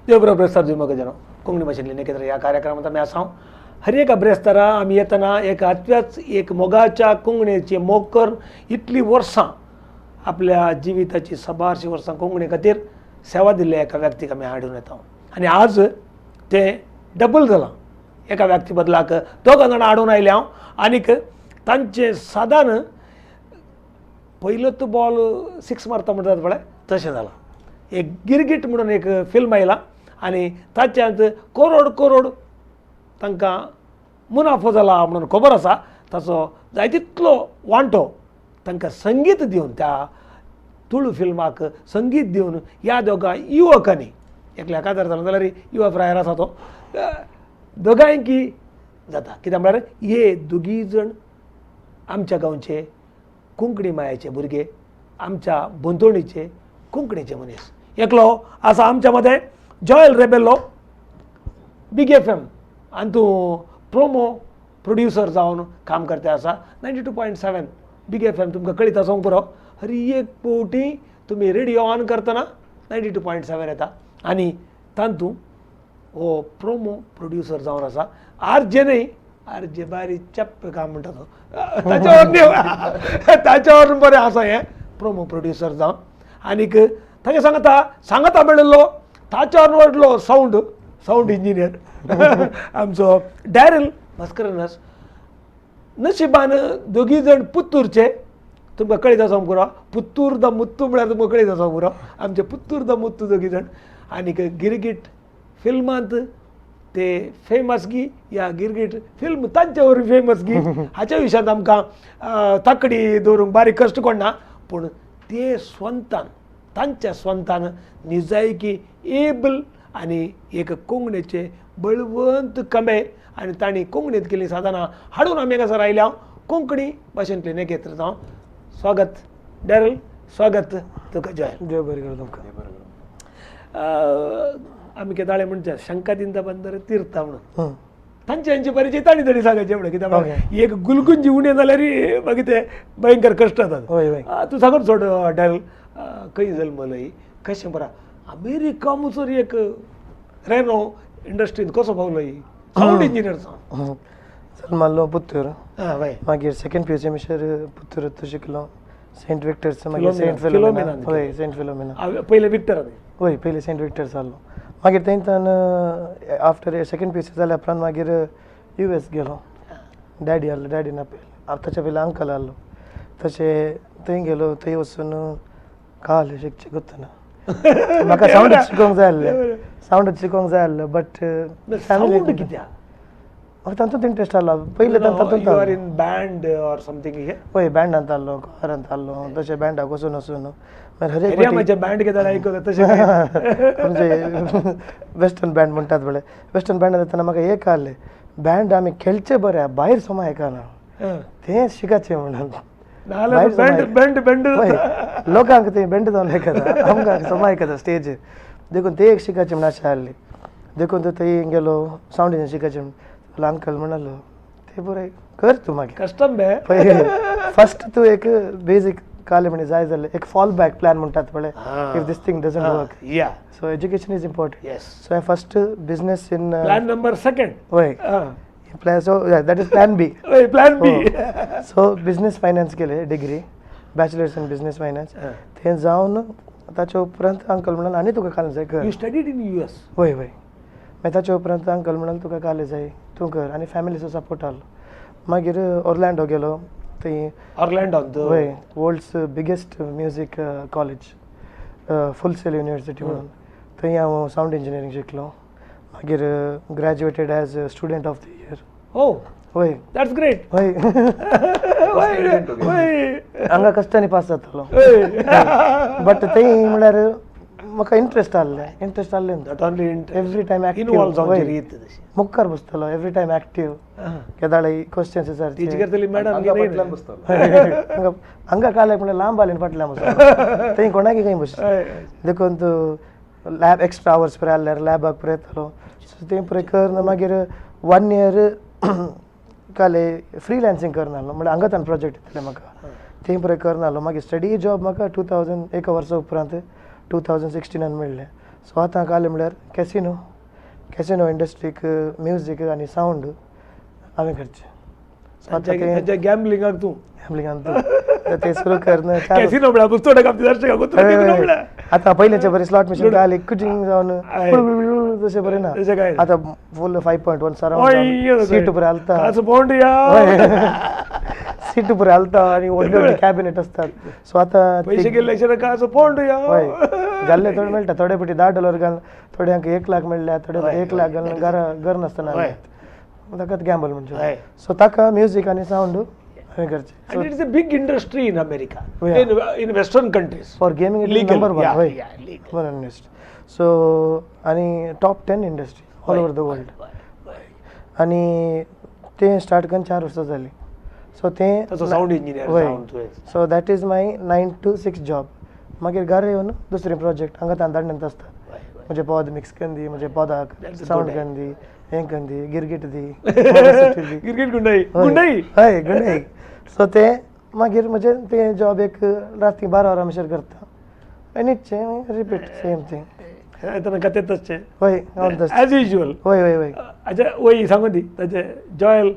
देव ब्रेस्तार जुमक जनो कोंकणी भाशेंतली नेकेत्र ह्या कार्यक्रमांत आमी आसा. हर एका ब्रेस्तारा आमी येतना एक आत्व्याच एक मोगाच्या कोंकणीचे मोग करून इतली वर्सां आपल्या जिविताची सबारशीं वर्सां कोंकणी खातीर सेवा दिल्ल्या एका व्यक्तीक आमी हाडून येता आनी आज तें डबल जालां. एका व्यक्ती बदलाक दोगां जाणां हाडून आयले हांव आनीक तांचें सादारण पयलोच बॉल सिक्स मारता म्हणटात पळय तशें जालां. एक गिरगीट म्हणून एक फिल्म आयलां आनी ताच्यांत करोड करोड तांकां मुनाफो जाला म्हणून खबर आसा. ताचो जाय तितलो वांटो तांकां संगीत दिवन त्या तुळू फिल्माक संगीत दिवन ह्या दोगां युवकांनी एकल्या काजार जालो जाल्यार युवा फ्रायर आसा तो दोगांयकी जाता. कित्याक म्हळ्यार हे दोगीय जण आमच्या गांवचे कोंकणी मायाचे भुरगे, आमच्या भोंवतणीचे कोंकणीचे मनीस. एकलो आसा आमच्या मदें जॉयल रेबेलो, बीग एफ एम आनी तूं प्रोमो प्रोड्युसर जावन काम करता आसा. 92.7 बीग एफ एम तुमकां कळीत आसूंक पुरो. हर एक पवटी तुमी रेडियो ऑन करतना 92.7 येता आनी तातूंत हो प्रोमो प्रोड्युसर जावन आसा. आर जे न्हय, आर जे बारीक चप्प काम म्हणटा तो ताच्यावर ताच्यावर बरें आसा हें प्रोमो प्रोड्युसर जावन. आनीक ताच्या सांगता सांगता मेळिल्लो ताच्यावर व्हडलो सावंड सावंड इंजिनियर आमचो डॅरल भास्करनस. नशिबान दोगी जण पुत्तूरचे, तुमकां कळीत आसा पुरो. पुत्तूर the Muthu म्हळ्यार तुमकां कळीत आसा पुरो. आमचे पुत्तूर the Muthu दोगी जण आनीक गिरगीट फिल्मांत ते फेमस गी या गिरगीट फिल्म तांचे वरवीं फेमस गी हाच्या विशयांत आमकां ताकडी दवरूंक बारीक कश्ट कोणना, पूण ते स्वंतान तांच्या स्वंतान निजायकी एबल आनी एक कोंकणीचे बळवंत कमे आनी तांणी कोंकणींत केल्लीं साधनां हाडून आमी हांगासर आयल्या कोंकणी भाशेंतलें नेकेत्र जावं. स्वागत डॅरल, स्वागत तुका जॉयल. देव बरें करूं तुमकां. आमी केदाळे म्हणचे शंकादिंत बंदर तीर्थ म्हणून तांचे हेंचे परिचय तांणी तरी सांगायचे म्हणून कित्याक एक गुलगुंजी उणें जाल्यार मागीर ते भयंकर कश्ट जातात. तूं सांगून सोड डॅरल, खंय जल्मलय, कशें बरा अमेरिका मुसर एक रेनो इंडस्ट्रींत कसो पावलो सावंड इंजिनियर जावन? जल्माल्लो पुत्तूर, मागीर सेकंड पी यू सी मिशर पुत्तूर शिकलो. सेंट विक्टर्स, मागीर सेंट फिलोमेना. हय, सेंट फिलोमेना पयले विक्टर. हय, पयले सेंट विक्टर्स जाल्लो. मागीर थंयच्यान after second P U C जाल्या उपरांत मागीर यू एस गेलो. डॅडी आहलो, डॅडी ना पयलें, ताच्या पयलीं अंकल आहलो. तशें थंय गेलो, थंय वचून काल शिकचें गोत्तना म्हाका सावंड शिकोवंक जाय आहलें, सावंड शिकोवंक जाय आहलें. बट सावंड कित्याक म्हाका तातूंत इंट्रस्ट आहलो पयलें. तातूंत बँड ऑर समथींग. हय, बँडांत आहलो, कॉयरांत आहलो. तशें बँडाक वचून वचून हर एक बँड घेता तशें आमचे वेस्टर्न बँड म्हणटात पळय, वेस्टर्न बँडांत येतना म्हाका एक आहलें, बँड आमी खेळचें बरें, भायर समा आयकना तें शिकाचें म्हणून. लोकांक तें बँड जावन आयकता, आमकां समा आयकता स्टेजीर, देखून तें एक शिकाचें म्हण आशा आहली. देखून तो थंय गेलो सावंड इंजिनियर शिकाचें म्हण. अंकल म्हणालो ते बरें कर तूं, मागीर कस्टम फर्स्ट तूं एक बेजीक काले म्हणजे जाय जाल्यार एक फॉल बॅक प्लॅन म्हणटात पळय, if this thing doesn't work. So education is important. So हांवें first business in plan number second. हय, plan, so that is plan B. Plan B. So business finance केले degree, bachelors in business finance. थंय जावन ताच्या उपरांत uncle म्हणाल आनी तुका कालें जाय कर. You studied in U S? हय हय. मागीर ताच्या उपरांत अंकल म्हणाल तुका कालें जाय तूं कर, आनी फॅमिलीचो सपोर्ट आहलो. मागीर ऑर्लँडो गेलो. थंय ऑर्लँडो हय, world's biggest music college, Full Sail University म्हणून. थंय हांव सावंड इंजिनियरींग शिकलो. मागीर graduated as student of the year. हो हय, that's great. हय, हांगा कश्टांनी पास जातालो, बट थंय म्हणल्यार म्हाका इंट्रस्ट आहलें, इंट्रस्ट आहलें. Not only every time active, मुखार बसतलो एवरी टायम एक्टीव. केदाळे क्वेश्चन्स विचारचे हांगा काल्याक म्हणल्यार लांब आलें फाटल्यान बसलो, थंय कोणाकी खंय बस. देखून तूं लॅब एक्स्ट्रा आवर्स पळय आहल्यार लॅबाक पळय येतालो. सो तें पळय करून मागीर 1 इयर काले फ्रिलांसींग करून आहलो. म्हणल्यार हांगाच्यान प्रोजेक्ट येतले म्हाका, तें पळय करून आहलो. मागीर स्टडी जॉब म्हाका 2000 एका वर्सा उपरांत 2016 मेळ्ळें. सो आतां कालें म्हळ्यार कॅसिनो, कॅसिनो इंडस्ट्रीक म्युजीक आनी सावंड हांवें करचें. सो आतां तें गॅम्बलिंगाक तूं गॅम्बलिंगान तूं ते सुरू कर. कॅसिनो म्हळ्यार पुस्तक आमच्या. आतां पयलींचे बरें स्लॉट मशीन घाली कुचिंग जावन तशें बरें ना, आतां फूल 5.1 सराउंड सीट बरें हालता, सीट बरें हालता आनी व्हडले व्हडले कॅबिनेट असतात. सो आतां पयशे गेल्ले हय घाल्ले थोडे मेळटा, थोडे पटी $10 घाल, थोड्यांक 1 लाख मेळ्ळ्या, थोडे 1 लाख घालून घर घर नासतना ताकाच गॅम्बल म्हणजे. सो ताका म्युजीक आनी सावंड हांवें करचें. And it is a big industry in America, in western countries for gaming it is number 1. हय, नंबर 1 इंडस्ट्री. सो आनी top 10 industry all over the world. आनी तें स्टार्ट करून 4 वर्सां जालीं. सो तें सावंड इंजिनियर. हय, so that is my 9 to 6 job. मागीर घरा येवन दुसरे प्रोजेक्ट हांगा तांदळांत आसता, म्हणजे पद मिक्स करून दी, म्हणजे पदाक सावंड करून दी, हें करून दी, गिरगीट दी, गिरगीट गुंडाई गुंडाई हय गुंडाई. सो तें मागीर म्हजें तें जॉब एक राती 12 वरां म्हणसर करता आनी इतचें रिपीट सेम थिंग. कथेंत हय एज युजल. हय हय हय. अच्छा वय सांगू दी ताचे जॉयल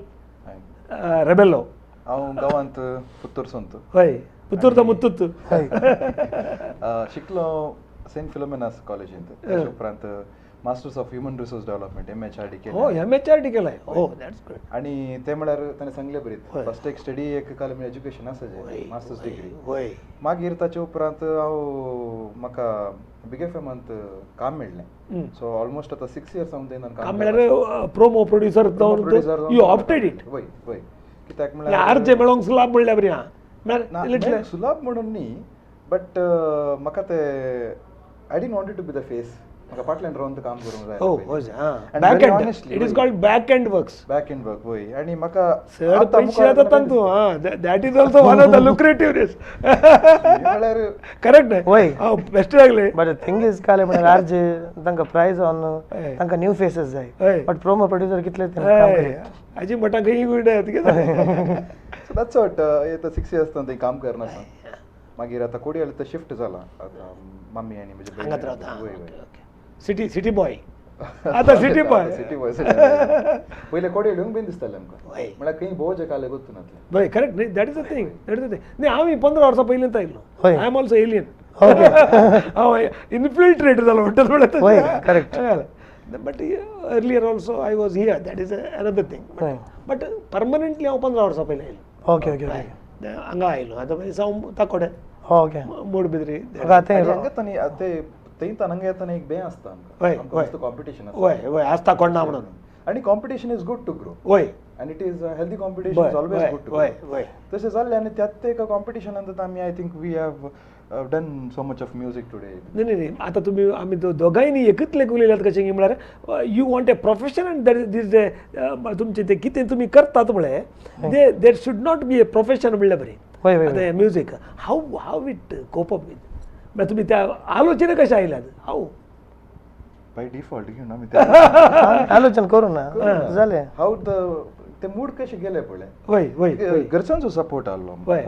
रेबेलो. हांव गांवांत पुत्तूर संत. हय, पुत्तूर तो मुत्तूत. हय, शिकलो सेंट फिलोमेनास कॉलेजींत. ताच्या उपरांत masters of human resource development MHRD केलें. हो, MHRD केलाय. हो, that's good. आनी ते म्हळ्यार ताणें सांगलें बरी फर्स्ट एक स्टडी एक काल एज्युकेशन आसा जें मास्टर्स डिग्री. हय. मागीर ताचे उपरांत हांव म्हाका बिग एफ एमांत काम मेळ्ळें. सो ऑलमोस्ट आतां 6 इयर्स हांव थंय काम म्हळ्यार प्रोमो प्रोड्युसर जावन you opted it. वय वय, कित्याक म्हळ्यार आर जे मेळोंक सुलाभ म्हणल्यार बरी आहा. सुलाभ म्हणून न्ही, बट म्हाका ते I didn't want to be the face. म्हाका फाटल्यान रावन काम करूंक जाय. Oh, back end. It is called back end works. Back end work वय. आनी म्हाका चड पयशे येता तांतू. That is also one of the lucrativeness. म्हळ्यार करेक्ट वय, हांव बेश्टें लागलें. बट थिंग is कालें म्हळ्यार आर जे तांकां प्रायज ऑन तांकां न्यू फेसीस जाय, बट प्रोमो प्रोड्युसर कितले काम करता हाजी मठां खंय गुंडे. सो that's what येता 6 इयर्स थंय काम करना. मागीर आतां कोडियाल तर शिफ्ट जाला आतां मम्मी आनी म्हजी हांगाच रावता. सिटी सिटी बॉय आतां सिटी बॉय. सिटी बॉय पयले कोडियाल येवंक बीन दिसतालें आमकां, म्हळ्यार खंय भोवचें कालें गोत्तू नासलें. हय, करेक्ट न्ही, that is a thing, that is a thing. न्ही, हांव 15 वर्सां पयलींच आयलो. I am also alien. हांव इनफिल्ट्रेट जालो म्हणटा म्हळ्यार. Correct. But earlier also I was here, that is another thing. But permanently हांव 15 वर्सां पयलीं आयलो. Okay okay. हांगा आयलो आतां हांव ताकोडे ओके मोडबिद्री. ते थंय हांगा येतना एक बें आसता आमकां, कॉम्पिटिशन आसता. वय वय, आसता कोण ना म्हणून. आनी competition is good to grow. वय, आनी it is healthy competition is always good to grow. वय, तशें जाल्लें आनी त्यात एका कॉम्पिटिशनांत आमी I think we have done so much of music today. न्ही न्ही न्ही, आतां तुमी आमी दोगांयनी एकच लेख उलयल्यात कशें की म्हळ्यार you want a profession and that is a तुमचें तें कितें तुमी करतात म्हळें they there should not be a profession म्हणल्यार बरें. आतां music how how it cope up with म्हळ्यार तुमी त्या आलोचना कशें आयल्यात हाव बाय डिफॉल्ट घेवन आमी आलोचन करूं ना जालें. हाव the ते मूड कशें गेले पळय. वय वय, घरच्यांचो सपोर्ट आहलो. वय,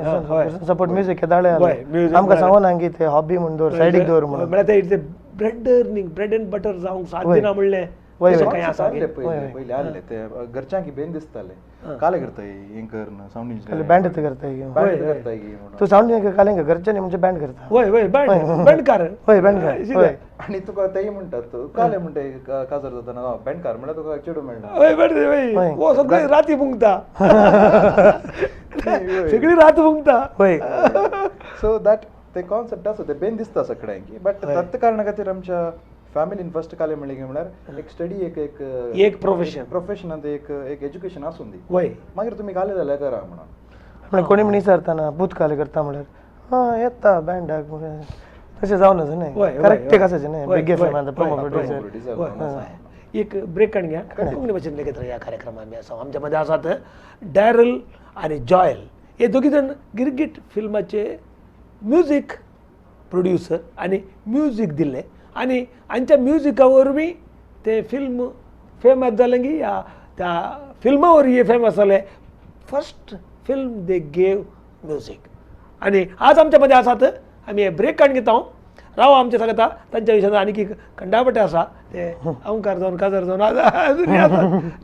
सपोर्ट म्युजीक दाळे आमकां सांगूना की ते हॉबी म्हूण दवर, सायडीक दवर म्हणून. म्हळ्यार ते it's a bread earning, bread and butter जावंक साध्य ना म्हणलें. पयलीं आहले ते घरच्यांक बेन दिसताले कालें करताय हें कर सावंड इंजिनियर बँड करताय करताय तूं सावंड इंजिनियर कालें घरच्यांनी म्हणजे बँड करता. वय वय, बँडकार. हय, बँडकार. आनी तुका तेय म्हणटात कालें म्हणटा काजार जातना बँडकार म्हळ्यार तुका चेडूं मेळना. हय बँड वय, हो सगळी राती फुंकता, सगळी रात फुंकता. हय, सो that ते कॉन्सेप्ट आसा ते बेन दिसता सगळ्यांकी. बट त्याच कारणा खातीर आमच्या फॅमिलीन फर्स्ट कालें म्हणलें म्हळ्यार एक स्टडी एक एक एक प्रोफेशन प्रोफेशनांत एक एक एज्युकेशन आसून दी. वय, मागीर तुमी कालें जाल्यार करा म्हणून. म्हळ्यार कोणी म्हण विचारतना पूत कालें करता म्हळ्यार हां येता बँडाक तशें जावन आसा न्ही. करेक्ट एक आसाचें न्ही big F M promo producer. एक ब्रेक काडून घ्या. कोंकणी भाशेन लेगीत ह्या कार्यक्रमात आमी आसा. आमच्या मदें आसात डॅरल आनी जॉयल, हे दोगी जाण गिरगीट फिल्माचे म्युजीक प्रोड्युसर आनी म्युजीक दिल्लें आनी हांच्या म्युजिका वरवीं ते फिल्म फेमस जालें की ह्या त्या फिल्मा वरवीं फेमस जालें. First film they gave music. आनी आज आमच्या मदें आसात आमी ब्रेक काडून घेता. राव आमचे सांगता तांच्या विशयान आनीक खंडापटे आसा ते अंकार जावन काजार जावन अजून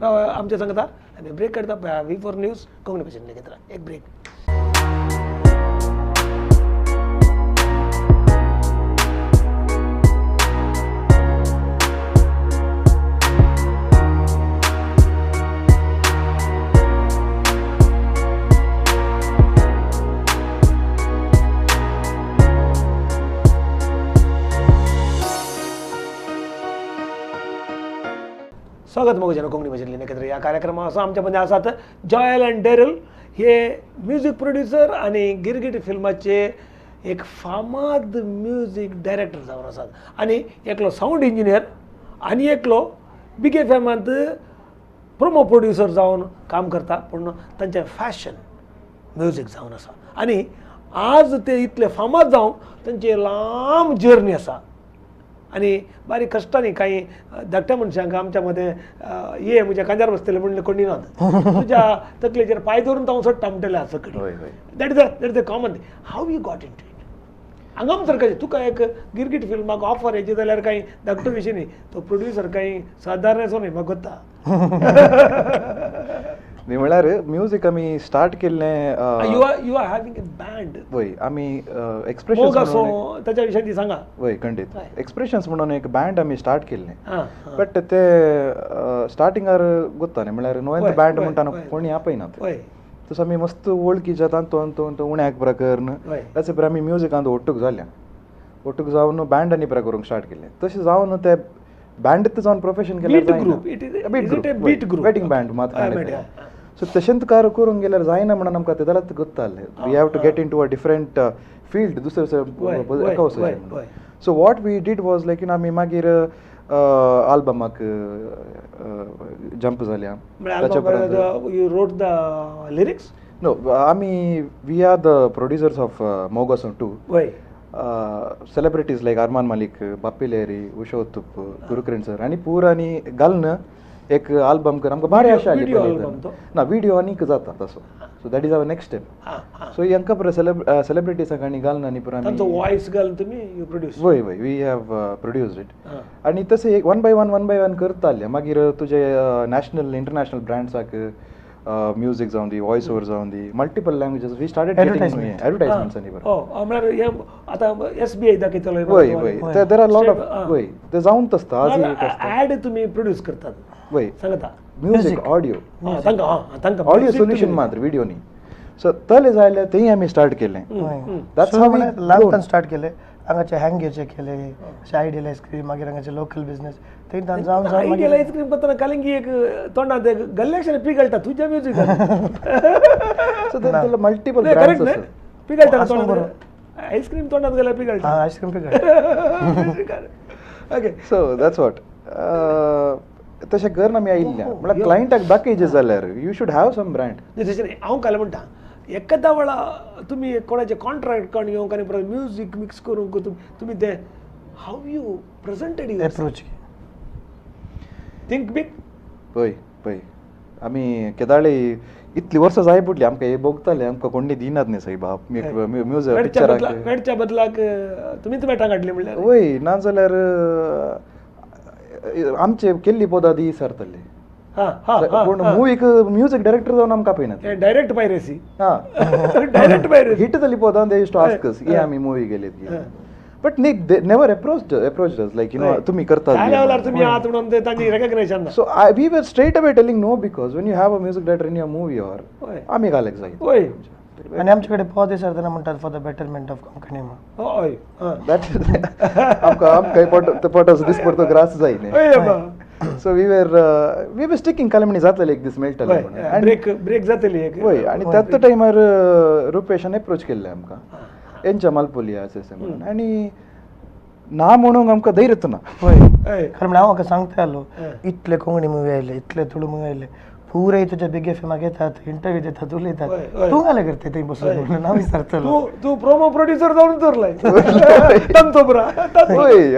राव आमचे सांगता. आनी ब्रेक काडटा V4 news Konkani भाशेन घेतला एक ब्रेक. स्वागत मोगजन कोंकणी भाशेंतली नखेत्र ह्या कार्यक्रमा असो आमच्या मदीं आसात जॉयल अँड डेरल हे म्युजीक प्रोड्युसर आनी गिरगीट फिल्माचे एक फामाद म्युजीक डायरेक्टर जावन आसात आनी एकलो सावंड इंजिनियर आनी एकलो बिग एफ एमांत प्रोमो प्रोड्युसर जावन काम करता, पूण तांचें फॅशन म्युजीक जावन आसा आनी आज ते इतले फामाद जावन तांची लांब जर्नी आसा आनी बारीक कश्टांनी कांय धाकट्या मनशांक आमच्या मदें ये म्हज्या कांद्यार बसतले म्हणलें कोणी ना, तुज्या तकलेचेर पांय दवरून हांव सोडटा म्हणटलें सगळें. That is a common thing. How you got into it? हांगा तर कशें तुका एक गिरगीट फिल्माक ऑफर येयची जाल्यार कांय धाकटो विशय न्ही, तो प्रोड्युसर कांय सादारण न्ही म्हाका गोत्ता. न्ही म्हळ्यार म्युजीक आमी स्टार्ट केल्लें. You are having a band. वय आमी एक्सप्रेशन्स ताच्या विशयान ती सांगा. वय खंडीत एक्सप्रेशन्स म्हणून एक बँड आमी स्टार्ट केल्लें, बट ते स्टार्टिंगार गोत्ता न्ही म्हळ्यार नवें बँड म्हणटा कोणी आपयनात, तसो आमी मस्त वळखीच्या तांतून अंतू उण्याक पुरा करून ताचे पुरा आमी म्युजिकांत ओट्टूक जाल्या, ओट्टूक जावन बँड आनी पुरा करूंक स्टार्ट केलें. तशें जावन ते बँड जावन प्रोफेशन केलें बीट ग्रुप वेडिंग बँड मात. सो तशेंच कार करूंक गेल्यार जायना म्हणून आमकां ते जाल्यार गोत्तालें we have to get into a different field दुसरे एका वचून. So what we did was like you आमी मागीर आल्बमाक जंप जाल्या. ताच्या उपरांत you wrote the lyrics? No, आमी we are the producers of Mogason 2. Celebrities like Armaan Malik, Bappi Lahiri, Usha Uthup, Gurukiran sir आनी पुरा आनी घालून एक आल्बम कर आमकां भारी आशा आली ना व्हिडियो आनीक जाता तसो. So that is our next step. So हांकां पुरा सेलिब्रिटीसांक आनी घालून आनी पुरा वॉयस घालून तुमी you produce? वय वय we have produced it. आनी तशें एक one by one one by one करताले. मागीर तुजे नॅशनल इंटरनॅशनल ब्रँड्साक म्युजीक जावन दी, वॉयस ओवर जावन दी, multiple languages we started advertisements आनी बरें. म्हळ्यार आतां SBI दाखयतलो. वय वय there are lot of वय ते जावन आसता आज ऍड तुमी प्रोड्यूस करतात. वय सांगता म्युजीक ऑडियो तांकां ऑडियो सोल्युशन मात्र व्हिडियो न्ही. सो तले जाल्यार तेंय आमी स्टार्ट केलें. ल्हानपण स्टार्ट केलें, हांगाचे हँगेचे केले, अशें आयडियल आयस्क्रीम, मागीर हांगाचे लोकल बिजनेस थंय जावन जावन आयडियल आयस्क्रीम करतना कालिंगी एक तोंडांत एक गल्ल्याक्षर पिगळटा तुज्या म्युजिकान. सो मल्टिपल ब्रँड्स आसा पिगळटा तोंडांत आयस्क्रीम तोंडांत गेल्यार पिगळटा. आयस्क्रीम पिगळटा. ओके सो that's what तशें करून आमी आयिल्ल्या. म्हळ्यार क्लायंटाक दाखयचें जाल्यार you should have some brand. तशें न्ही हांव काल म्हणटा एकादा वेळा तुमी कोणाचें कॉन्ट्रॅक्ट करून घेवंक आनी परत म्युजीक मिक्स करूंक तुमी तें how you presented your approach think big. पळय पळय आमी केदाळे इतली वर्सां जाय पडली आमकां हे भोगताले, आमकां कोणी दिनात न्ही सायबा म्युजीक पिक्चराक वेडच्या बदलाक तुमीच मेटां काडली म्हणल्यार. वय ना जाल्यार आमचे केल्ली पदां दी सरतले पूण मुवीक म्युजीक डायरेक्टर जावन आमकां आपयनात. Direct piracy. हां डायरेक्ट पायरेसी हिट जाली पदां they used to ask us हे आमी मुवी गेले बट न्ही never approach us like you know तुमी करतात तुमी आहात म्हणून तांची recognition. So we were straight away telling no because when you have a music director in your movie or आमी घालक जाय. वय आनी आमचे कडेन पद विचारतना म्हणटात for the betterment of Konkani म्हणून. हय that आमकां आमकां पोटाचो दीस पडतो ग्रास जाय न्ही. सो we were sticking कालमणी जातले एक दीस मेळटले म्हणून. ब्रेक ब्रेक जातली एक. वय आनी त्याच टायमार रुपेशान एप्रोच केल्लें आमकां एंच्या मालपोली अशें अशें म्हणून आनी ना म्हणूंक आमकां धैर्यच ना. वय खरें म्हणल्यार हांव म्हाका सांगतालो इतले कोंकणी मुवी आयले, इतले तुळू मुवी आयले, पुराय तुज्या बिग एफएमाक येतात, इंटरव्यू दितात, उलयतात, तूं घाले करता थंय बसून म्हणून हांव विचारतलो. तूं प्रोमो प्रोड्युसर जावन दवरलाय तांचो पुरा.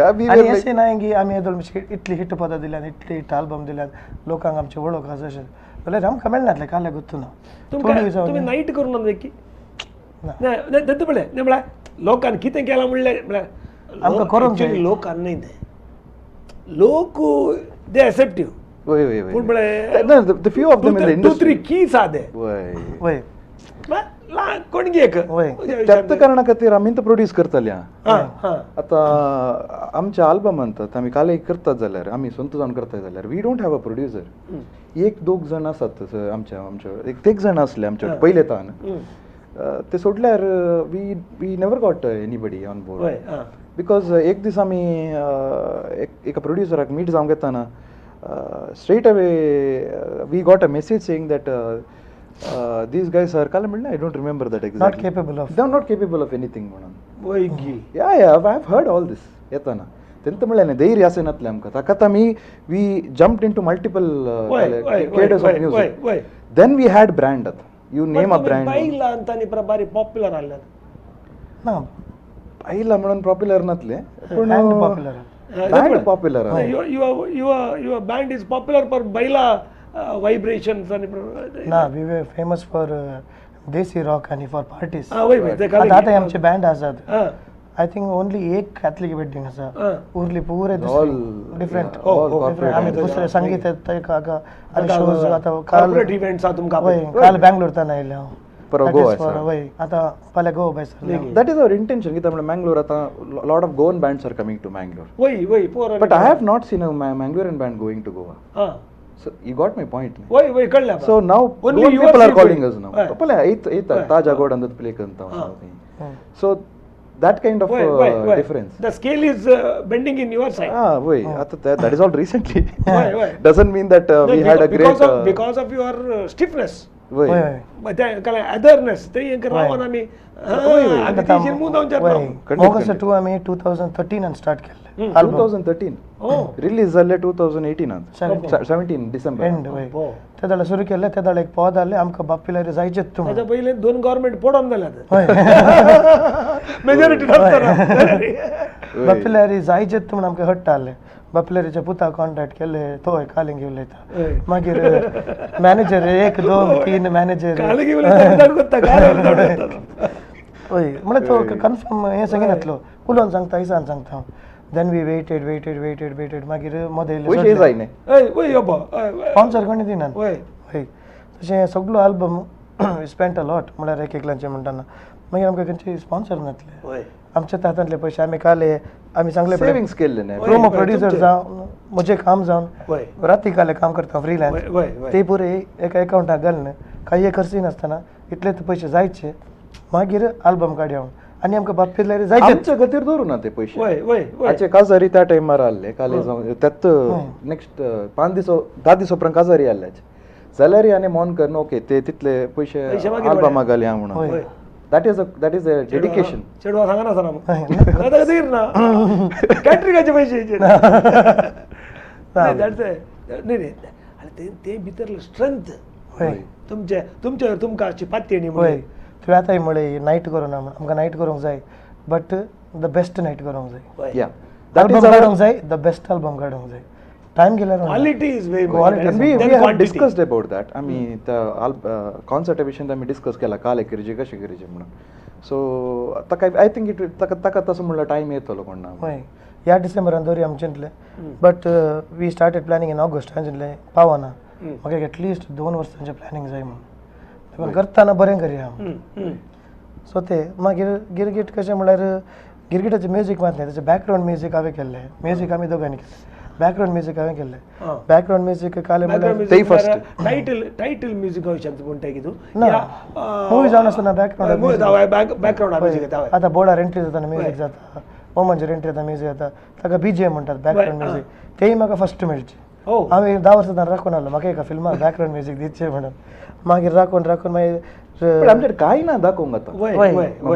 आनी अशें ना की आमी येदोळ इतली हिट पदां दिल्यात, इतली हिट आल्बम दिल्यात, लोकांक आमचे वळख आसा अशें जाल्यार आमकां मेळनातलें काल्याक गुत्तू ना. तुमी नायट करूं ना की ना दत्त पळय म्हळ्यार लोकांनी कितें केलां म्हणल्यार म्हळ्यार आमकां करूंक जाय. लोक न्हय ते लोक दे एक्सेप्ट you. वय वय वय. पूण म्हळ्यार the few of them in the industry 2-3 keys आहा ते. वय वय कोणगी एक त्याच कारणा खातीर आमी तो प्रोड्यूस करतले. आतां आमच्या आल्बमांत आमी काल करतात जाल्यार आमी स्वंत जावन करता जाल्यार we don't have a producer. एक दोग जाण आसात आमच्या आमच्या एक तेग जाण आसले आमच्या पयले तान ते सोडल्यार we we never got anybody on board. Because एक दीस आमी एका प्रोड्युसराक मीट जावंक येताना straight away we got a message saying that these guys are काल म्हणलें I don't remember that exactly. Not capable of. They are not capable of anything म्हणून. वय गी. Yeah yeah I have heard all this येताना तेंत म्हणलें न्ही धैर्य आसनातलें आमकां ताकात आमी we jumped into multiple cadres of music. Then we had brand. आतां you name a brand. बायला आनी बारी पॉप्युलर आसल्यात ना. बायला म्हणून पॉप्युलर नातले पूण popular band popular. Your band is popular for Baila vibrations आनी ना. We were famous for desi rock आनी फॉर पार्टीज. आतां आतां आमचे बँड आसात. I think only एक कॅथलिक वेडिंग आसा, उरली पुरे डिफरंट. आमी दुसरे संगीत आनी शोज आतां काल काल बँगलोर तान आयले हांव. वय आतां फाल्यां गोवा भायर सरले. That is our intention. कित्याक म्हणल्यार मँगलोर आतां lot of Goan bands are coming to Mangalore. वय वय पोर. But I have not seen a Mangalorean band going to Goa. So you got my point. वय वय कळ्ळें. So now only people are calling us now. पळय येत येता ताजा गोड अंदर प्ले करता. So that kind of difference. The scale is bending in your side. Ah, वय आता that is all recently. Doesn't mean that we had a great because of your stiffness. वय अदरनेस ते एक रावन आमी ऑगस्ट 2 आमी 2013 start केल्ले. 2013 release जाल्ले 2018 17 डिसेंबर एंड. वय ते दाडे सुरू केल्ले. ते दाडे एक पद आसले आमकां बाप्पिल्यार जायचेच तूं. ताच्या पयलीं 2 गव्हर्मेंट पडोन जाल्यात मेजॉरिटी बाप्पिल्यार जायचेच तूं म्हण आमकां हट्ट आसलें. बापलेरीच्या पुता कॉन्टॅक्ट केले तो कालिंग उलयता. मागीर मॅनेजर 1 2 3 मॅनेजर हय म्हळ्यार तो कन्फर्म हें सांगिनातलो उलोवन सांगता इसान सांगता हांव. Then we waited waited waited waited. मागीर मदें येयले स्पॉन्सर कोणी दिनात. हय तशें सगलो आल्बम स्पेंट अ लॉट म्हळ्यार एक एकल्याचें म्हणटाना मागीर आमकां खंयचे स्पॉन्सर नासले. आमच्या हातांतले पयशे आमी काल आमी सांगले सेविंग्स केल्ले. प्रोमो प्रोड्युसर जावन म्हजें काम जावन राती काले काम करता फ्रिलान्स ते पुरे एका एकावंटाक घालून कांय खर्च नासतना इतले पयशे जायचे मागीर आल्बम काडया म्हणून. आनी आमकां बाप्पिल्यार जायचे आमच्या खातीर दवरू ना ते पयशे. आचे काजारी त्या टायमार आहले काले जावन त्यात नेक्स्ट 5 दीस 10 दीस उपरांत काजारी आहल्याचे जाल्यार आनी मन करून ओके ते तितले पयशे आल्बमाक घालया म्हणून. That is a dedication. चेडवा सांगना सर आतां खातीर ना कॅटरिंगाचे पयशे. न्ही न्ही आनी ते भितरले स्ट्रेंथ तुमचे तुमचे तुमकां अशी पातयेणी. वय तुवें आतां म्हळें नायट करूं ना म्हण. आमकां नायट करूंक जाय बट the best night करूंक जाय. आल्बम काडूंक जाय the best album काडूंक जाय. टायम गेल्यार quality is very important. We have discussed about that. आमी त्या कॉन्सर्टा विशीं आमी डिस्कस केला काल करचे कशें करचें म्हणून. सो ताका I think it ताका ताका तसो म्हणल्यार टायम येतलो कोण ना. हय ह्या डिसेंबरान दवरया आमी चिंतलें but we started planning in August. हांवें चिंतलें पावना म्हाका एटलिस्ट 2 वर्सांचें प्लॅनिंग जाय म्हणून. देखून करतना बरें करया. सो ते मागीर गिरगीट कशें म्हणल्यार गिरगिटाचें म्युजीक मात न्ही ताचें बॅकग्रावंड म्युजीक हांवें केल्लें. म्युजीक आमी दोगांनी केलें. बॅकग्रावंड म्युजीक हांवें केल्लें. बॅकग्रावंड म्युजीक काल म्हणल्यार फर्स्ट टायटल टायटल म्युजीक हांव म्हणटा कितें ना मूवी जावन आसतना बॅकग्रावंड बॅकग्रावंड म्युजीक. आतां बोर्डार एंट्री जाता म्युजीक जाता, ओमनचेर एंट्री जाता म्युजीक जाता, ताका बीजीएम म्हणटात बॅकग्रावंड म्युजीक. तेय म्हाका फर्स्ट मेळचे. हांवें 10 वर्सां राखून आसलो म्हाका एका फिल्माक बॅकग्रावंड म्युजीक दिवचें म्हणून. मागीर राखून राखून मागीर आमच्याकडे काय ना दाखोवंक आतां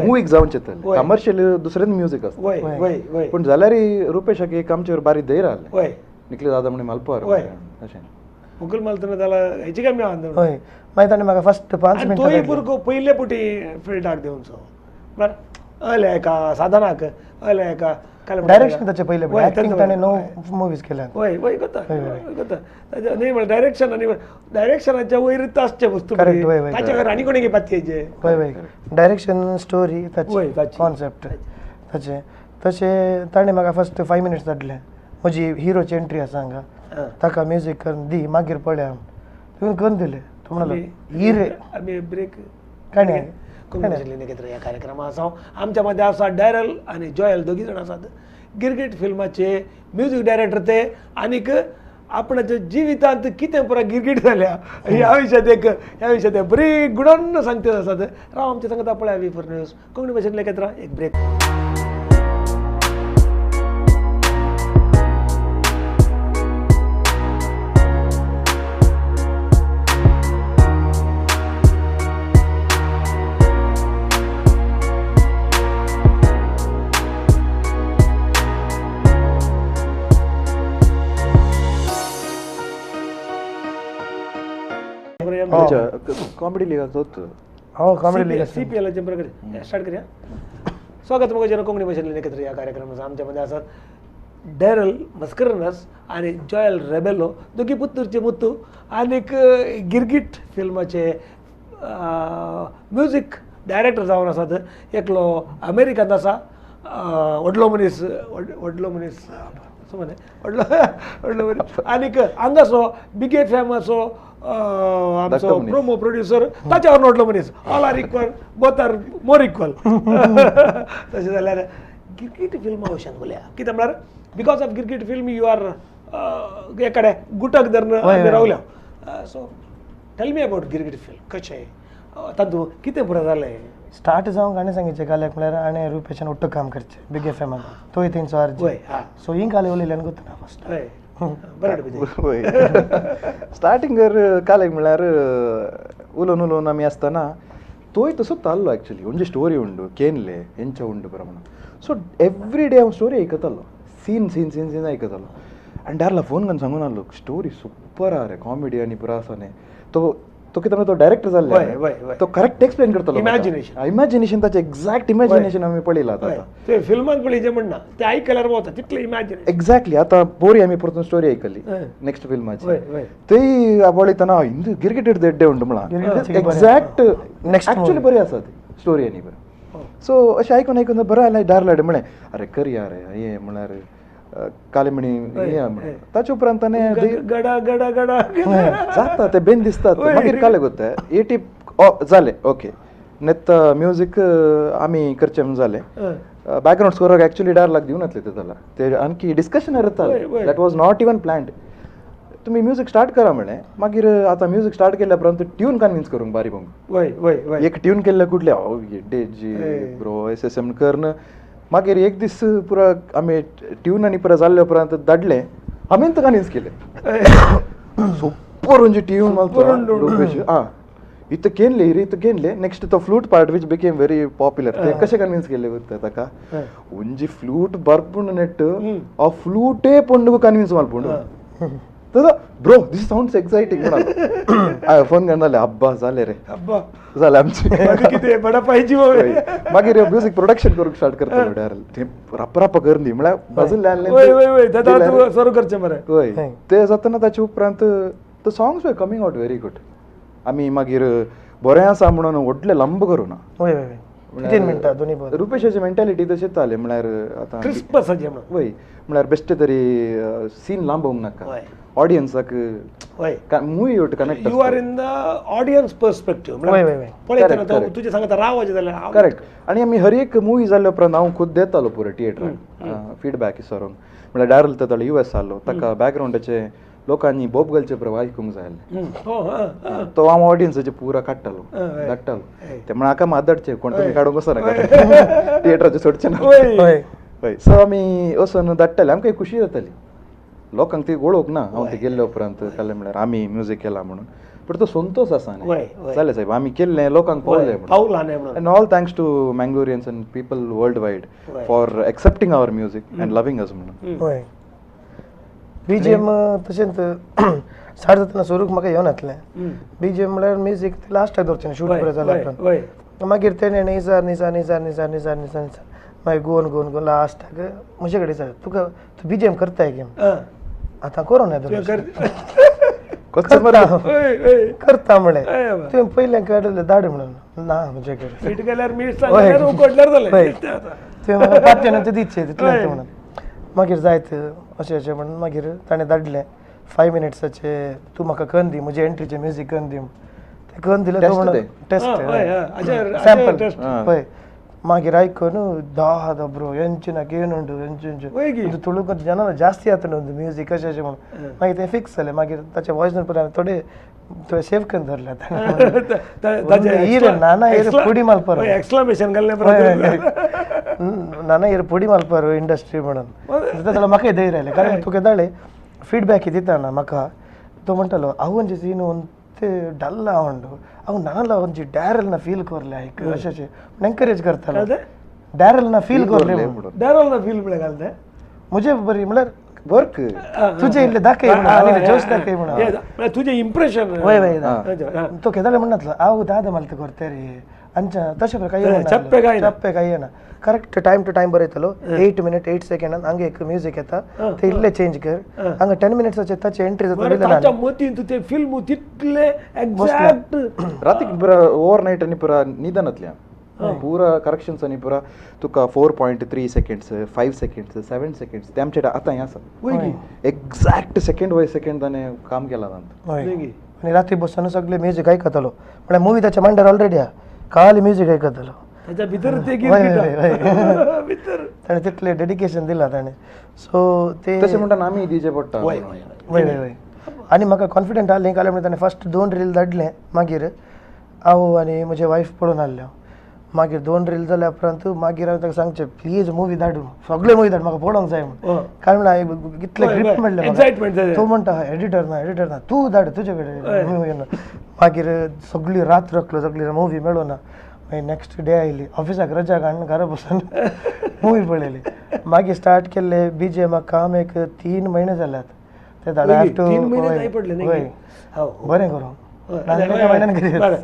मुवीक जावचें तर कमर्शियल दुसरें म्युजीक आसता. पूण जाल्यार रुपेशाक एक आमचेर बारी धैर्य आहलें निकले दादा म्हणी मालपार अशें मुकुल मालतना जाल्यार हेची कमी आहा. हय मागीर ताणें म्हाका फर्स्ट 5 मिनटां तोय भुरगो पयले पुटी फिल्डाक दिवचो म्हळ्यार अले एका साधनाक अले एका डायरेक्शन ताचे पयले एक्टिंग ताणें 9 मुवीज केल्यात. वय वय कोता कोता न्ही म्हळ्यार डायरेक्शन आनी डायरेक्शनाच्या वयर आसचे वस्तू ताच्या वयर आनी कोणी पातयेचे. वय वय डायरेक्शन स्टोरी ताची कॉन्सेप्ट ताचे तशें ताणें म्हाका फस्ट 5 मिनट्स धाडले म्हजी हिरोची एंट्री आसा हांगा ताका म्युजीक करून दी मागीर पळया तुवें करून दिलें तो म्हणलो हिरे आमी ब्रेक काणी कोंकणी ह्या कार्यक्रमाक आसा आमच्या मदें आसा डॅरल आनी जॉयल दोगी जाण आसात गिरगीट फिल्माचे म्युजीक डायरेक्टर ते आनीक आपणाच्या जिवितांत कितें पुरा गिरगीट जाल्या ह्या विशयात एक ह्या विशयात बरी गुणान सांगते आसात राव आमच्या सांगता पळया V4 news Konkani भाशेन एकत्र एक ब्रेक. कॉमेडी लीग होतं हो कॉमेडी लीग CPL start करूया. स्वागत मग जन कोंकणी भाशेन एकत्र या कार्यक्रमाचा आमच्यामध्ये आसात डॅरल मस्करनस आणि जॉयल रेबेलो दोगी पुत्तूरचे मुत्तू आनीक गिरगीट फिल्माचे म्युजीक डायरेक्टर जावन आसात. एकलो अमेरिकांत आसा व्हडलो मनीस व्हडलो मनीस असो म्हणे व्हडलो व्हडलो मनीस आनीक हांगासो बिगे फॅमाचो आमचो प्रोमो प्रोड्युसर ताच्यावर व्हडलो मनीस. All are equal, both are more equal. तशें जाल्यार गिरगीट फिल्मा भशेन उलया कितें म्हळ्यार because of Girgit film you are एकडे गुटक धरून आमी रावल्या. So tell me about Girgit film कशें तातूंत कितें पुरो जालें? स्टार्ट जावंक हाणें सांगिचें काल्याक म्हळ्यार हाणें रुपेशान उट्ट काम करचें बिग एफ एमान तोय तेंचो आरजे. सो ही काले उलयल्यान गोतना फस्ट. हय बरें वय स्टार्टिंगर कालेक म्हळ्यार उलोवन उलोवन आमी आसतना तोय तसोच ताल्लो एक्चुली म्हणजे स्टोरी उंडू केनले हेंचे उंडू बरो म्हणून. सो एवरी डे हांव स्टोरी आयकतालो सीन सीन सीन सीन आयकतालो आनी डारला फोन करून सांगून आहलो स्टोरी सुपर आहा रे कॉमेडी आनी पुरो आसा न्ही. तो तो कितें तो डायरेक्टर जाल्लो तो करेक्ट एक्सप्लेन करतलो इमॅजिनेशन इमॅजिनेशन ताचें एक्झॅक्ट इमॅजिनेशन आमी पळयलां आतां ते फिल्मान पळयचें म्हणना ते आयकल्यार वता तितलें इमॅजिनेशन. एक्झॅक्टली आतां बोरी आमी परतून स्टोरी आयकली नेक्स्ट फिल्माची तेय पळयतना हिंदू गिरगिट देड्डे उंडू म्हळां एक्झॅक्ट एक्चुअली बरी आसा ती स्टोरी आनी बरें. सो अशें आयकून आयकून बरें जालें डारलाडे म्हळें अरे करया रे हें म्हळ्यार कालेमणी हें म्हणून ताचे उपरांत ताणें गडा गडा गडा जाता ते बेन दिसतात मागीर काले गोत्ता एटी जालें ओके नेत म्युजीक आमी करचें म्हणून जालें. बॅकग्रावंड स्कोराक एक्चुअली डार लाग दिवन नासले ते जाला ते आणखी डिस्कशन जातालें that was not even planned. तुमी म्युजीक स्टार्ट करा म्हणलें मागीर आतां म्युजीक स्टार्ट केल्या उपरांत ट्यून कन्विन्स करूंक बारी बोंग एक ट्यून केल्ले कुडले हांव येड्डे जी ब्रो एस एस एम करन मागीर एक दीस पुरा आमी ट्यून आनी पुरा जाल्ले उपरांत धाडलें हांवें तर कन्विन्स केलें सुपर म्हणजे ट्यून रुपेश आं इथं केनले रे इथं केनले. नेक्स्ट तो flute part which became very popular ते कशें कन्विन्स केले गोत्ता ताका उंजी फ्लूट बरपूण नेट आ फ्लूटे पंडू कन्विन्स मालपूण तसो ब्रो this sounds exciting म्हणून फोन करनाले अब्बा जालें रे अब्बा जालें आमचें कितें बडा पाहिजे मागीर म्युजीक प्रोडक्शन करूंक स्टार्ट करता म्हणल्यार तें राप राप कर न्ही म्हळ्यार बाजूल्यान करचें बरें. हय तें जातना ताचे उपरांत the songs were coming out very good. आमी मागीर बरें आसा म्हणून व्हडलें लांब करूं ना रुपेशाची मेंटालिटी तशेंच जालें म्हळ्यार आतां क्रिस्प आसा जें म्हणून वय म्हळ्यार बेश्टे तरी सीन लांब होवंक नाका ऑडियन्साक movie connect you are in the audience perspective पळयतना तुजें सांगता रावचें जाल्यार करेक्ट. आनी आमी हर एक मुवी जाल्या उपरांत हांव खुद देतालो पुरो थिएटराक फिडबॅक विचारून म्हळ्यार डारल तर यू एस आसलो ताका बॅकग्रावंडाचे लोकांनी बोब घालचे प्रवाह आयकूंक जाय आसलें तो हांव ऑडियन्साचे पुरा काडटालो धाडटालो ते म्हळ्यार हाका मात धाडचें कोण तुमी काडूंक वचना थिएटराचें सोडचें ना. हय सो आमी वचून धाडटाले आमकां एक खुशी जाताली लोकांक ती वळख ना हांव ते गेल्ले उपरांत कालें म्हळ्यार आमी म्युजीक केलां म्हणून बट तो संतोश आसा न्ही जालें साहेब आमी केल्लें लोकांक पावलें म्हणून. And all thanks to Mangaloreans and people world wide for accepting our music and loving us म्हणून. हय बीजीएम तशेंच स्टार्ट जातना सुरूक म्हाका येवनातलें बीजीएम म्हळ्यार म्युजीक लास्टाक दवरचें शूट पुरो जाल्या उपरांत मागीर तेणें निजार निजार निजार निजार निजार निजार निजार मागीर गोवन गोवन गोवन लास्टाक म्हजे कडेन विचार तुका तूं बीजीएम करताय गेम आतां करूं ना करता म्हळें तुवें पयलें काडलें धाड म्हणून ना म्हजे कडेन. तुवें म्हाका पात्यान ते दिचे तितलें म्हणून. मागीर जायत अशें अशें म्हणून मागीर ताणें धाडलें 5 मिनट्साचे तूं म्हाका कन्न दी म्हजे एंट्रीचें म्युजीक कन्न दी. तें कन्न दिलें तो म्हणून टेस्ट सॅम्पल हय. मागीर आयकून दा ब्रो ಎಂಚಿನ ಕೇನುಂಡು ಎಂಚು ಒಂದು ತುಳುಕು ಜನ ಜಾಸ್ತಿ ಆತುಂಡು ಒಂದು ಮ್ಯೂಸಿಕ್ ಅशें अशें म्हणून. मागीर तें फिक्स जालें. मागीर ताचें वॉयस नोट पळय थोडे थोडे सेव करून धरले. नाना हेर पुडी मालपार एक्सक्लामेशन घाललें नाना हेर पुडी मालपार इंडस्ट्री म्हणून. जाल्यार म्हाकाय धैर्य आयलें कारण तुका दाळे फीडबॅक दिता ना म्हाका. तो म्हणटालो हांव ಒಂಜಿ ಸೀನು ಒಂತೆ ಡಲ್ ಉಂಡು ಅವು ನಾನಲ್ಲ ಒಂಜಿ ಡ್ಯಾರಲ್ನ ಫೀಲ್ ಕೊರ್ಲೆ ಆಯ್ಕ್ ಅಶೆ ಅಶೆ ಎಂಕರೇಜ್ करतालो ಡ್ಯಾರಲ್ನ ಫೀಲ್ ಕೊರ್ಲೆ ಡ್ಯಾರಲ್ನ ಫೀಲ್ ಬೆಳಗಾಲ್ದೆ ಮುಜೆ ಬರಿ म्हळ्यार ವರ್ಕ್ तुझे इल्ले दाखय म्हणून आनी जोश दाखय म्हणून तुझे इंप्रेशन वय वय तो केदाळे म्हणनातलो हांव दादा मल्त करते रे अंच तशें काय चप्पे काय चप्पे काय ना करेक्ट टाइम टू टाइम बरयतलो 8 मिनिट 8 सेकंड हांगा एक म्युजीक येता ते इल्ले चेंज कर हांगा 10 मिनिट्साचे ताचे एंट्री जाता. ताच्या मतीन तूं ते फिल्म तितले एक्झॅक्ट रातीक पुरा ओवर नायट आनी पुरा निदानातल्या पुरा करेक्शन्स आनी पुरा तुका 4.3 सेकंड्स 5 सेकंड्स 7 सेकंड्स ते आमचे आतां हें आसा एग्जॅक्ट सेकंड बाय सेकंड ताणें काम केलां तांत. आनी राती बसून सगळे म्युजीक आयकतालो म्हळ्यार मुवी ताच्या मांडार ऑलरेडी आहा खाली म्युजीक आयकतालो ताच्या भितर ते गिरगिट भितर ताणें तितलें डेडिकेशन दिलां ताणें. सो ते तशें म्हणटा आमी दिवचें पडटा. वय वय वय आनी म्हाका कॉन्फिडंट आहलें काल म्हणल्यार ताणें फर्स्ट 2 रील धाडलें. मागीर हांव आनी म्हजे वायफ पळोवन आहलें. मागीर 2 रील जाल्या उपरांत मागीर हांवें ताका सांगचें प्लीज मुवी धाडू सगळे मुवी धाड म्हाका पळोवंक जाय म्हूण. कारण म्हणल्यार कितलें ग्रीप मेळ्ळें. तूं म्हणटा एडिटर ना एडिटर ना तूं धाड तुजे कडेन मुवी ना. मागीर सगळी रात रखलो सगळी मुवी मेळना. मागीर नेक्स्ट डे आयली ऑफिसाक रजा काडून घरा बसून मुवी पळयली. मागीर स्टार्ट केल्ले बीजीएमाक काम एक 3 म्हयने जाल्यात ते धाड टू वय बरें करूं म्हयन्यान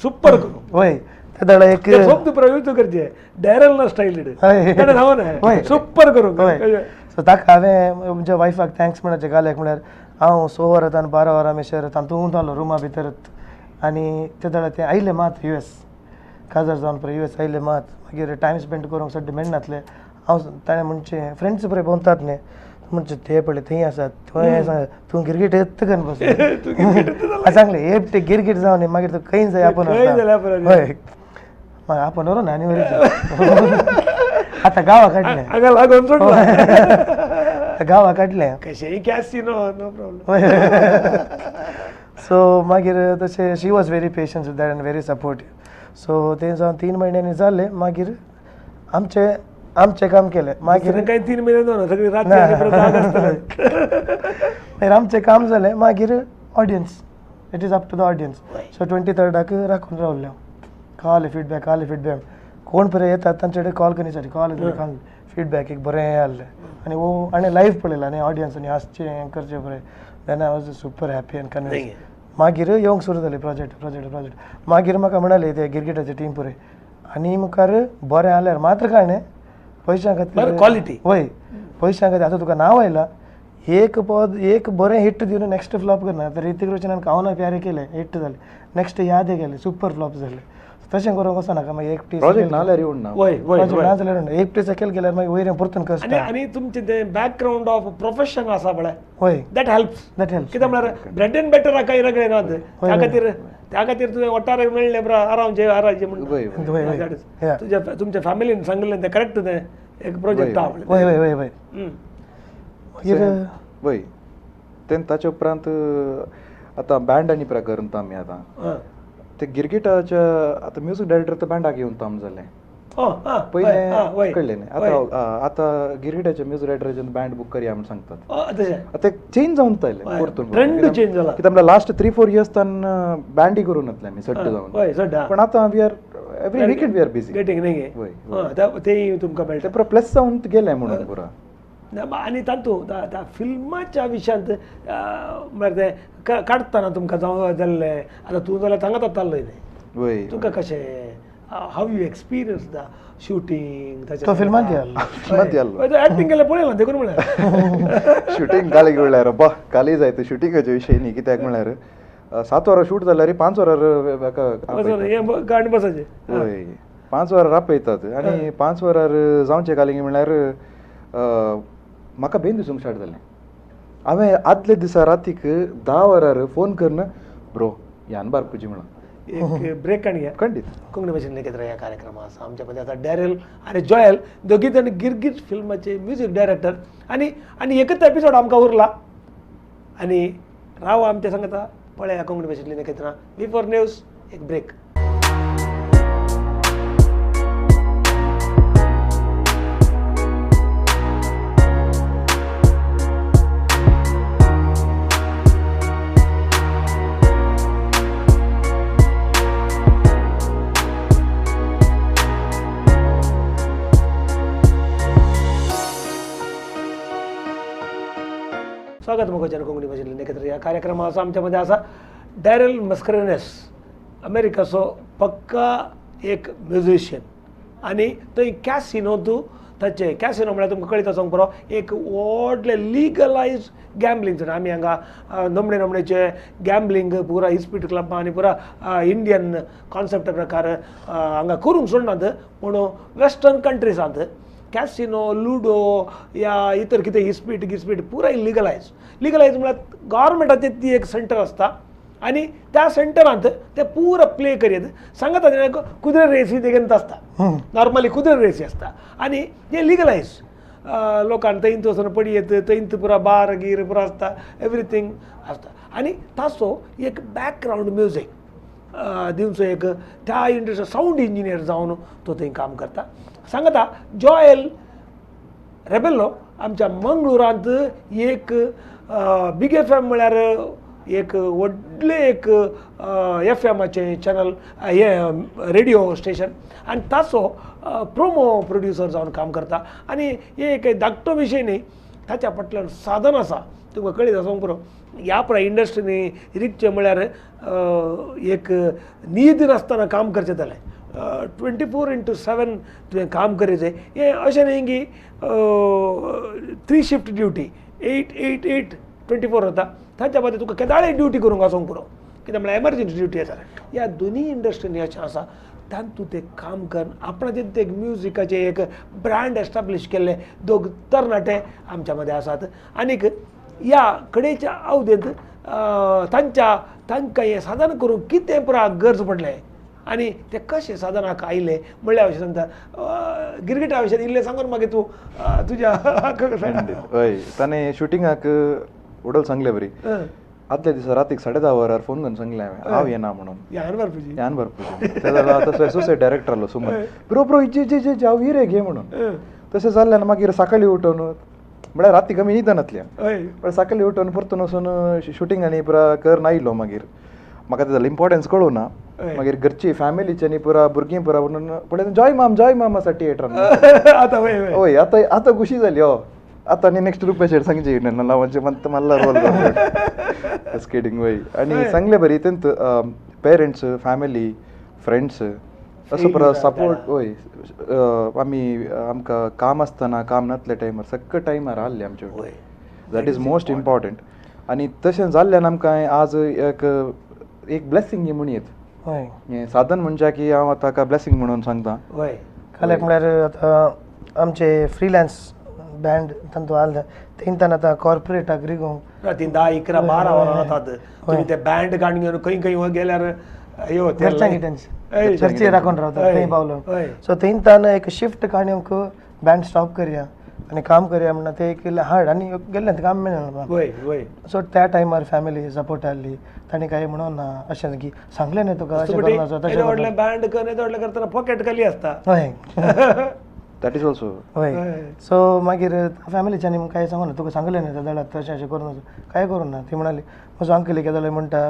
सुपर वय ते दाडा एक सोप प्रयोग करचे डॅरल स्टायल सुपर करूं. हय सो ताका हांवें म्हज्या वायफाक thanks म्हणपाचें घालें म्हळ्यार हांव 6 वरां आनी 12 वरां मेशर तातूंत जालो रुमा भितर आनी ते दाडा तें आयलें मात युएस काजार जावन पळय युएस आयलें मात. मागीर टायम स्पेंड करूंक सड्डे मेळनासलें. हांव ताणें म्हणचें फ्रेंड्स पळय भोंवतात न्ही म्हणचे ते पळय थंय आसात थंय आसा तूं गिरगीट येता करून बस सांगलें एकटे गिरगीट जावन मागीर तूं खंय जाय आपूण हय मागीर आपूण व्हरून आनी वरी आतां गांवा काडलें गांवा काडलें कशेंय कॅसिनो नो प्रॉब्लम. सो मागीर तशें she was very patience with that and very supportive. So तें जावन 3 म्हयन्यांनी जालें. मागीर आमचें आमचें काम केलें. मागीर काय 3 म्हयने जावन सगळी रात मागीर आमचें काम जालें. मागीर audience it is up to the audience. So 23rd राखून रावलें हांव कॉल फिडबॅक कॉल फिडबॅक कोण पळय येतात तांचे कडेन कॉल करी साठी कॉल कॉल फिडबॅक एक बरें आहलें आनी वो आनी लायव्ह पळयलां आनी ऑडियन्स आनी हांसचें हें करचें पळय then I was super happy and convince. मागीर येवंक सुरू जालें प्रोजेक्ट प्रोजेक्ट प्रोजेक्ट. मागीर म्हाका म्हणाले ते गिरगिटाचे टीम पळय आनी मुखार बरें आहल्यार मात्र कांय न्ही पयशां खातीर क्वॉलिटी वय पयशां खातीर आतां तुका नांव आयलां एक पद एक बरें हिट दिवन नेक्स्ट फ्लॉप करना. आतां ऋतिक रोशनान कावना प्यारे केलें हिट जालें नेक्स्ट यादे केलें सुपर फ्लॉप जालें. तशें करूंक वचनाका मागीर एक प्रोजेक्ट नाजाल्यार येवन ना प्रोजेक्ट नाजाल्यार येवन एक टी सकयल गेल्यार मागीर वयर परतून कश्ट. आनी तुमचें तें बॅकग्रावंड ऑफ प्रोफेशन आसा पळय वय that helps that helps. कित्याक म्हळ्यार ब्रेड एंड बटर कांय रगडे ना त्या खातीर त्या खातीर तुवें वट्टारे मेळ्ळें बरो आराम जे आराम म्हणटा तुज्या तुमच्या फॅमिलीन सांगलें तें करेक्ट तें एक प्रोजेक्ट आहा. वय वय वय वय वय तें ताचे उपरांत आतां बँड आनी प्रकार आमी आतां ते गिरगिटाच्या आतां म्युजीक डायरेक्टर तर बँडाक येवन काम जालें पयलें कळ्ळें न्ही. आतां आतां गिरगिटाच्या म्युजीक डायरेक्टराचें बँड बूक करया म्हूण सांगतात. आतां चेंज जावन आयलें परतून ट्रेंड चेंज जाला कित्याक म्हळ्यार लास्ट 3-4 इयर्स तान बँडी करून येतले आमी सट्ट जावन. पण आतां we are every weekend we are busy getting न्ही तेय तुमकां मेळटा पुरा प्लस जावन गेलें म्हणून पुरा. आनी तातूंत त्या फिल्माच्या विशयांत म्हळ्यार तें काडटना तुमकां जावं जाल्लें आतां तूं जाल्यार थांगा जातालो न्ही तुका कशें how you experience the shooting? तो फिल्मांत आसलो एक्टिंग केल्यार पळयलां देखून म्हळ्यार शुटींग काली म्हणल्यार बा काली जायत शुटिंगाचे विशय न्ही. कित्याक म्हणल्यार 7 वरां शूट जाल्यार 5 वरां गाणी बसाचें वय 5 वरार आपयतात आनी 5 वरार जावचें कालिंग म्हणल्यार म्हाका बेन दिसूंक स्टार्ट जालें. हांवें आदले दिसा रातीक 10 वरार फोन करून ब्रो यान बारपुजी म्हणून एक ब्रेक आणि खंडीत. कोंकणी भाशेन एकत्र ह्या कार्यक्रम आसा. आमच्या मध्ये आता डॅरेल आनी जॉयल दोगी जाण गिरगीट फिल्माचे म्युजीक डायरेक्टर आनी आनी एकच एपिसोड आमकां उरला आनी राव आमच्या सांगता पळया कोंकणी भाशेंतली नखेत्रां V4 news. एक ब्रेक. स्वागत मोगाच्यान कोंकणी भाशेंतली नखेत्र ह्या कार्यक्रमा आसा. आमच्या मध्ये आसा डॅरेल मस्करेनस, अमेरिकाचो पक्का एक म्युझिशियन आनी थंय कॅसिनो तूं ताचे कॅसिनो म्हळ्यार तुमकां कळीत आसूंक पुरो एक व्हडलें लिगलायज गॅम्बलिंग. आमी हांगा नमणे नमणेचे गॅम्बलिंग पुरा इस्पीट क्लब आनी पुरा इंडियन कॉन्सेप्टा प्रकार हांगा करूंक सोडनात, पूण वेस्टर्न कंट्रीजांत कॅसिनो, लुडो या इतर कितें इस्पीट गिस्पीट पुराय लिगलायज. लिगलायज म्हळ्यार गव्हर्मेंटाचें ती एक सेंटर आसता आनी त्या सेंटरांत ते पुरा प्ले करीत सांगता कुदरे रेसी देखील आसता, नॉर्मली कुदरे रेसी आसता आनी हे लिगलायज लोकांक थंयत वचून पडयेत, थंयत पुरा बार गीर पुरा आसता, एवरीथींग आसता आनी ताचो एक बॅकग्रावंड म्युजीक दिवचो एक त्या इंडस्ट्री सावंड इंजिनियर जावन तो थंय काम करता. सांगता जॉयल रेबेल्लो आमच्या मंगळुरांत एक बीग FM म्हळ्यार एक व्हडलें एक एफएमाचें चॅनल हें रेडियो स्टेशन आनी ताचो प्रोमो प्रोड्युसर जावन काम करता आनी हे एक धाकटो विशय न्ही, ताच्या फाटल्यान साधन आसा. तुमकां कळीत आसूंक पुरो ह्या पुराय इंडस्ट्रीनी रिगचें म्हळ्यार एक न्हीद नासतना काम करचें जालें, 24/7 तुवें काम करीत जाय. हें अशें न्ही की 3 शिफ्ट ड्युटी 8 8 8 24 जाता, ताच्या बाबतींत तुका केदाळय ड्युटी करूंक आसूंक पुरो, कित्याक म्हळ्यार एमर्जन्सी ड्युटी आसा. ह्या दोनूय इंडस्ट्रीनी अशें आसा तातूंत ते काम करून आपणाचें ते म्युजिकाचें एक ब्रँड एस्टाब्लीश केल्ले दोग तरणाटे आमच्या मदें आसात आनीक ह्या कडेच्या अवधेंत तांच्या तांकां हें साधन करूंक कितें पुरा गरज पडलें आनी ते कशें साधनाक आयले म्हणल्यार अशें सांगता गिरगिटा विशयान इल्लें सांगून मागीर तूं तुज्या हय. ताणें शुटिंगाक उडोल सांगले बरी आदल्या दिसा रातीक 10:30 वरार फोन करून सांगलें हांवें हांव येना म्हणून यान भरपूर. तसो एसोसिएट डायरेक्टर आसलो सुमन, ब्रो ब्रो इजे जे जे हांव हिरे घे म्हणून. तशें जाल्ल्यान मागीर सकाळीं उठून म्हळ्यार रातीक आमी न्हिदनातल्या, पण सकाळीं उठून परतून वचून शुटींग आनी पुरा करून आयलो. मागीर म्हाका तेजो इम्पॉर्टन्स कळूं ना, मागीर घरची फॅमिलीची आनी पुरा भुरगीं पुरा म्हणून पळय जॉय माम जॉय माम आसा थिएटरान. आतां हय आतां आतां खुशी जाली. हो आतां आनी नेक्स्ट रुपेश सांगची नांवाचे मत माल्ला रोल स्केटिंग. वय आनी सांगले बरी तेंत पेरंट्स फॅमिली फ्रेंड्स असो पुरो सपोर्ट. वय आमी आमकां काम आसतना काम नासल्या टायमार सगळे टायमार आहले आमचे, that is most important. आनी तशें जाल्ल्यान आमकां आज एक एक ब्लेसिंग म्हणून येत हें साधन म्हणजे की हांव आतां ताका ब्लेसिंग म्हणून सांगता. वय काल्याक म्हळ्यार आतां आमचे फ्रिलान्स बँड तांतू आसले तेंच्यान आतां कॉर्पोरेटाक रिगोवंक राती 10, 11, 12 वरां वतात तुमी ते बँड काडून घेवन खंय खंय गेल्यार अयो घरच्यांकी टेन्शन, घरचे राखून रावता थंय पावलो. सो थंयच्यान एक शिफ्ट काडूंक बँड स्टॉप करया आनी काम करया म्हणून ते एक हार्ड आनी गेल्लें काम मेळना. सो त्या टायमार फॅमिली सपोर्ट आहली, तांणी कांय म्हणून ना अशें की सांगलें न्ही तुका अशें व्हडलें बँड कर व्हडलें करतना पॉकेट खाली आसता. हय that is also. हय सो मागीर फॅमिलीच्यानी कांय सांगू ना तुका सांगलें न्ही जाल्यार तशें अशें करूं कांय करूं ना. ती म्हणाली म्हजो अंकल एक जाल्यार म्हणटा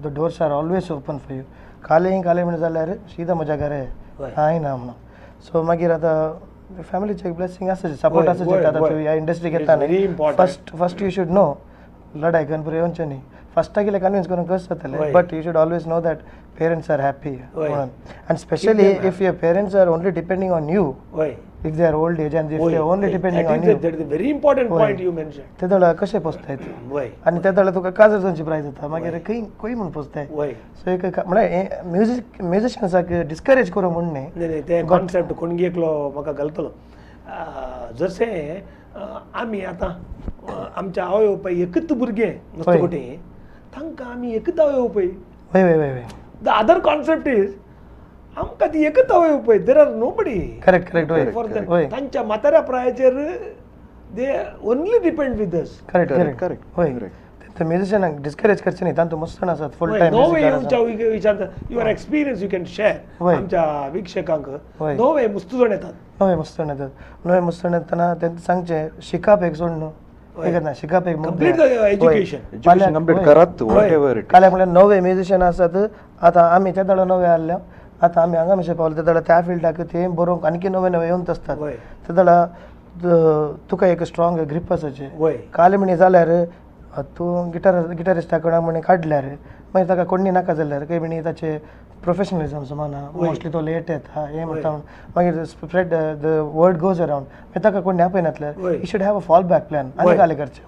the doors are always open for you, कालें कालें म्हणून जाल्यार सीधा म्हज्या घरा कांय ना म्हणून. सो मागीर आतां फॅमिलीचें एक ब्लेसिंग आसा, सपोर्ट आसा. आतां तूं ह्या इंडस्ट्री घेता न्ही, first first you should know लडाय करून पुरो येवचें न्ही, फर्स्टाक कन्विन्स करूंक कशें जातलें, but you should always know that parents are happy म्हणून. And specially if your parents are only depending on you, if they are old age and if they are only depending on you, that is a very important point you mention. ते दळ कशें पोसताय आनी ते दळ तुका काजर जावची prize जाता, मागीर खंय खंय म्हूण पोसताय. सो एक म्हळ्यार म्युजीक म्युजिशियन्साक डिस्करेज करूं म्हूण न्ही, ते कॉन्सेप्ट कोणगी एकलो म्हाका घालतलो. जशें आमी आतां आमच्या आवय बापाय एकच भुरगें मस्तकोटी, तांकां आमी एकच आवय बापाय. हय हय हय. The other concept is आमकां ती एकच आवय बापाय, there are nobody. Correct correct. तांच्या म्हाताऱ्या प्रायाचेर they only depend with us. Correct correct correct. हय, ते म्युजिशियनाक डिस्करेज करचे न्ही, तांतूं मस्त आसात फूल टायम. नो वे आमच्या विचार your experience you can share आमच्या वीक्षकांक. नो वे मस्त जाण येतात, नवे मस्त जाण येतात, नवे मस्त जाण येतना तेंकां सांगचें शिकप एक सोड न्हू, एक ना शिकप एक कंप्लीट एज्युकेशन कंप्लीट करात वॉटएवर it. काल्याक म्हळ्यार नवे म्युजिशियन आसात, आतां आमी ते दळ नवे आहले, आतां आमी हांगा मातशें पावले, ते दळ त्या फिल्डाक ते बरोवंक आणखी नवे नवे येवन आसतात. ते दळ तुका एक स्ट्रॉंग ग्रीप आसाचें. काल म्हणी जाल्यार तूं गिटारिस्टा कोणाक म्हणी काडल्यार मागीर ताका कोणी नाका जाल्यार खंय म्हणी ताचे प्रोफेशनलिजम सुमाना मोस्टली तो लेट येता हें म्हणटा, मागीर spread the word goes around, मागीर ताका कोण आपयनातल्यार you should have a fall back plan. आनी काले करचें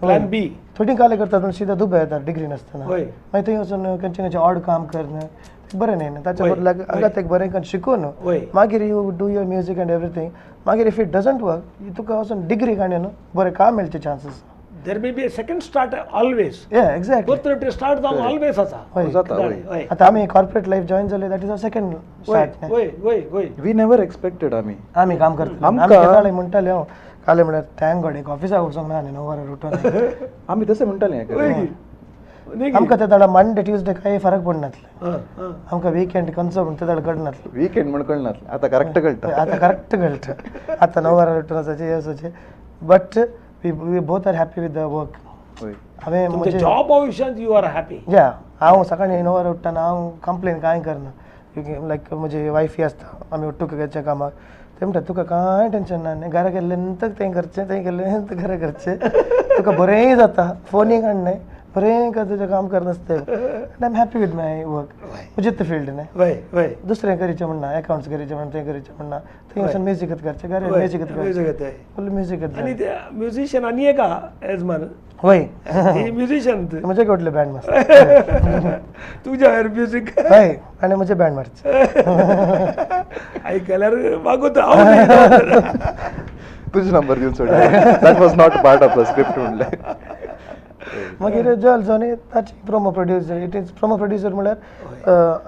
प्लॅन बी. थोडी काले करतात पूण सीधा दुबय येतात डिग्री नासतना, मागीर थंय वचून खंयचें खंयचें ऑड काम करन बरें न्ही. ताच्या बदलाक हांगात एक बरें शिकून मागीर you do your music and everything. मागीर if it doesn't work तुका वचून डिग्री काडून न्हू बरें काम मेळचे chances. There may be a second start always. Yeah, exactly. Both start जावन always आसा. हय. आतां आमी कॉर्पोरेट लायफ जॉईन जाले, that is our second start. वय वय वय. We never expected. आमी आमी काम करतले. आमी केदाळे म्हणटाले हांव काले म्हळ्यार thank God एक ऑफिसाक वचोंक ना न्ही 9 वरार उठोन. आमी तशें म्हणटाले. आमकां ते दाडा मंडे ट्युजडे कांय फरक पडनासले, आमकां विकेंड खंयचो म्हण ते दाडा कळनासले. विकेंड म्हण कळनासले, आतां करेक्ट कळटा. आतां करेक्ट कळटा. आतां 9 वरार उठून वचचें हें वचचें, but we both are happy with the work. हांवें म्हजें जॉब आयुश्यांत you are happy. या हांव सकाळीं 9 वरार उठ्ठा हांव कंप्लेन कांय करना. लायक म्हजी वायफी आसता, आमी उठ्ठू घरच्या कामाक, ते म्हणटा तुका कांय टेंशन ना न्ही, घरा गेल्ले नंतर तें करचें, तें गेल्लें नंतर घरा करचें, तुका बरें जाता, फोनूय काडनाय, बरें कर तुजें काम करनासता. And I am happy with my work. म्हजें फिल्ड न्ही, दुसरें करीचें म्हण ना, एकावंट्स करीचें म्हण तें करीचें म्हण ना, थंय वचून म्युजीकच करचें, घरा म्युजीकच करचें, फूल म्युजीकच. आनी ते म्युजिशियन आनी एक येजमान. वय म्युजिशियन म्हजे कडले बँड मारता तुज्या म्युजीक. हय, आनी म्हजें बँड मारचें आयकल्यार मागोता तुजो नंबर दिवन सोड. That was not part of the script म्हणलें. मागीर जॉल जावन ताची promo producer. It is promo producer म्हळ्यार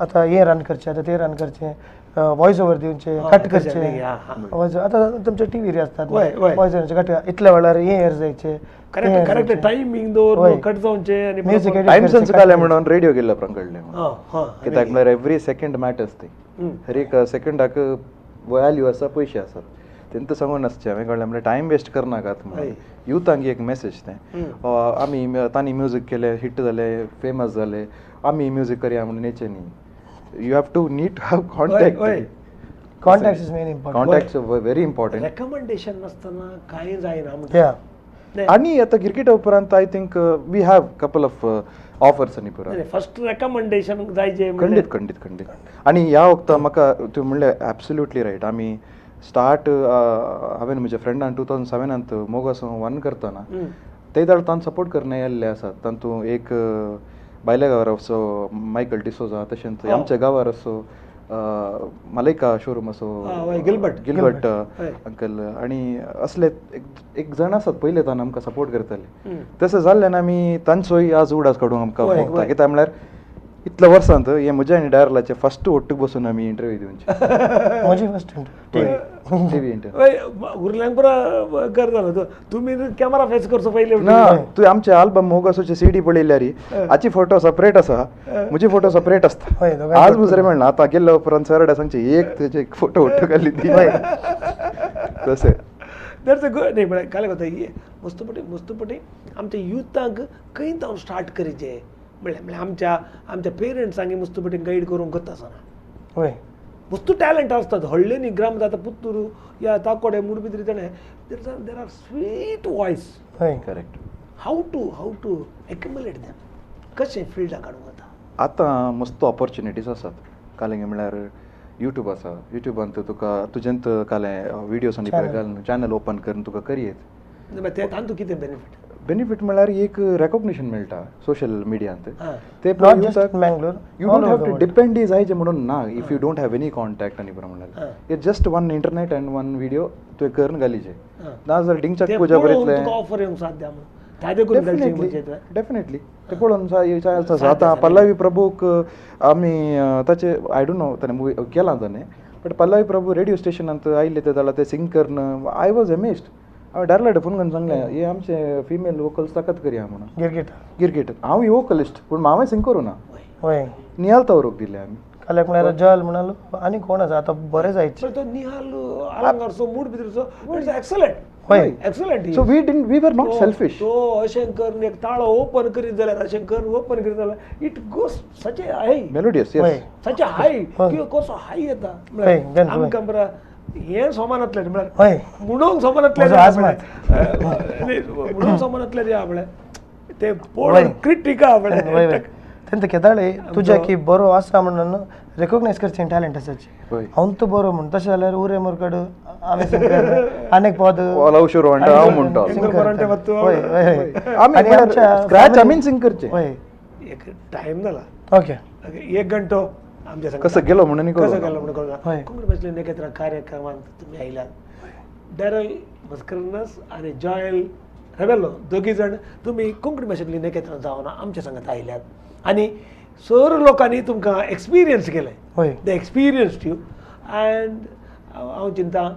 आतां हें रन करचें, आतां तें रन करचें, वॉयस ओवर दिवचें, कट करचें. वॉयस आतां तुमच्या टिवीर आसतात वॉयस ओवरचे कट, इतल्या वेळार हें एर जायचें, करेक्ट टायमींग दवर कट जावचें. आनी म्युजीक टायम सेन्स काले म्हणून रेडिओ गेल्ल्या उपरांत कळ्ळें कित्याक म्हळ्यार एवरी सेकंड मॅटर्स ती, हर एक सेकंडाक व्हॅल्यू आसा, पयशे आसात. तेंका सांगून आसचें हांवें कळ्ळें म्हळ्यार टायम वेस्ट करनाकात म्हणून युथांक एक मॅसेज तें. आमी तांणी म्युजीक केलें, हिट जालें, फेमस जालें, आमी म्युजीक करया म्हणून येचें न्ही. You have to need to have contact. Contact is main important. Contacts are very important. Recommendation नासतना कांय जायना म्हणटा. आनी आतां क्रिकेटा उपरांत I think we have couple of offers आनी पुरा फर्स्ट रेकमेंडेशन जायचे. खंडीत खंडीत खंडीत. आनी ह्या वखता म्हाका तूं म्हणलें एब्सोल्युटली रायट. आमी स्टार्ट हांवें म्हज्या फ्रेंडान 2007 मोगासो वन करतना ते दाळ तांकां सपोर्ट करना येयल्ले आसात. तातूंत एक भायल्या गांवार असो मायकल डिसोजा, तशेंच आमच्या गांवार असो मलायका शोरूम असो गिलबर्ट गिलबर्ट अंकल, आनी असले एक जाण आसात पयले तान आमकां सपोर्ट करताले. तशें जाल्ल्यान आमी तांचोय आज उडास काडूंक आमकां भोगता. कित्याक म्हळ्यार इतल्या वर्सांत हे म्हज्या आनी डायरलाचे फर्स्ट ಒಟ್ಟಿಗೆ बसून आमी इंटरव्यू दिवचे. म्हजी फर्स्ट टीव्ही इंटरव्यू उरल्यांक पुरा कर जालो. तुमी कॅमेरा फेस करचो पयले ना. तूं आमचे आल्बम मोगासोचे सीडी पळयल्यार हाची फोटो सेपरेट आसा, म्हजी फोटो सेपरेट आसता. आज मुजरे मेळना. आतां गेल्ल्या उपरांत सरडा सांगचे एक तेजे एक फोटो ಒಟ್ಟು घाली ती तशें. That's a good न्ही म्हळ्यार काल कोता मस्तपटी मस्तपटी आमच्या युथांक खंय जावन स्टार्ट करीचे म्हणल्यार म्हणल्यार आमच्या आमच्या पेरंट्सांक मस्तपटी गायड करूंक गत आसना. हय, वस्तू टॅलंट आसतात व्हडले न्ही ग्राम जाता पुत्तूर या ताकोडे मुडबिद्री ताणें there are sweet voice. हय, correct. How to accumulate them. कशें फिल्डाक काडूंक वता? आतां मस्त ऑपॉर्च्युनिटीज आसात. कालें म्हळ्यार युट्यूब आसा, युट्यूबांत तुका तुजेंत कालें विडियोज आनी पळय घालून चॅनल ओपन करून तुका करयेत. ते तांतू कितें बेनिफीट? बेनिफीट म्हळ्यार एक रेकॉग्निशन मेळटा सोशल मिडियांत. ते you don't have to depend जायचे म्हणून ना, if you don't have any contact आनी बरें म्हणल्यार just one internet and one video तुवें करून घालीचे ना जाल्यार डिंगचाक पूजा बरयतलें. ऑफर येवंक साध्य डेफिनेटली ते पळोवन आतां पल्लवी प्रभूक आमी ताचे I don't know ताणें मुवी केलां ताणें, बट पल्लवी प्रभू रेडियो स्टेशनांत आयिल्ले ते जाल्यार ते सिंग करून I was amazed. हांवें डायरेक्ट फोन करून सांगलें हे आमचे फिमेल वोकल्स ताकत करया म्हणून. गिरगीट गिरगीट हांव वोकलिस्ट पूण हांवें सिंग करूं ना, निहाल तवरूक दिले आमी. काल्याक म्हळ्यार जल म्हणालो आनी कोण आसा आतां बरें जायचे तो निहाल आलंगारचो mood भितरचो it's excellent. Excellent. So we didn't, we were not selfish. तो अशें करून एक ताळो ओपन करीत जाल्यार अशें करून ओपन करीत जाल्यार it goes such a high melodious. Yes, such a high की कसो हाय येता म्हळ्यार आमकां बरें हें सोमानातलें म्हळ्यार म्हणूंक सोमानातलें म्हणूंक सोमानातलें रे म्हळ्यार ते पळोवन क्रिटिका म्हळ्यार तेंत केदाळे तुज्या की बरो आसा म्हणून रेकॉग्नायज करचें टॅलंट आसाचे. हांव तो बरो म्हण तशें जाल्यार उरे मोरकड आमी आनीक पद एक टायम जाला. ओके, एक घंटो आमच्या कसो गेलो म्हणून कसो गेलो म्हणून कळना. कोंकणी भाशेंतल्या नेकेत्रां कार्यक्रमांत तुमी आयल्यात. डॅरल मस्करनस आनी जॉयल रेबेलो दोगी जाण तुमी कोंकणी भाशेंतली नेकेत्रां जावन आमच्या सांगात आयल्यात आनी सर लोकांनी तुमकां एक्सपिरियन्स केलें. दे एक्सपिरियन्स you and हांव चिंता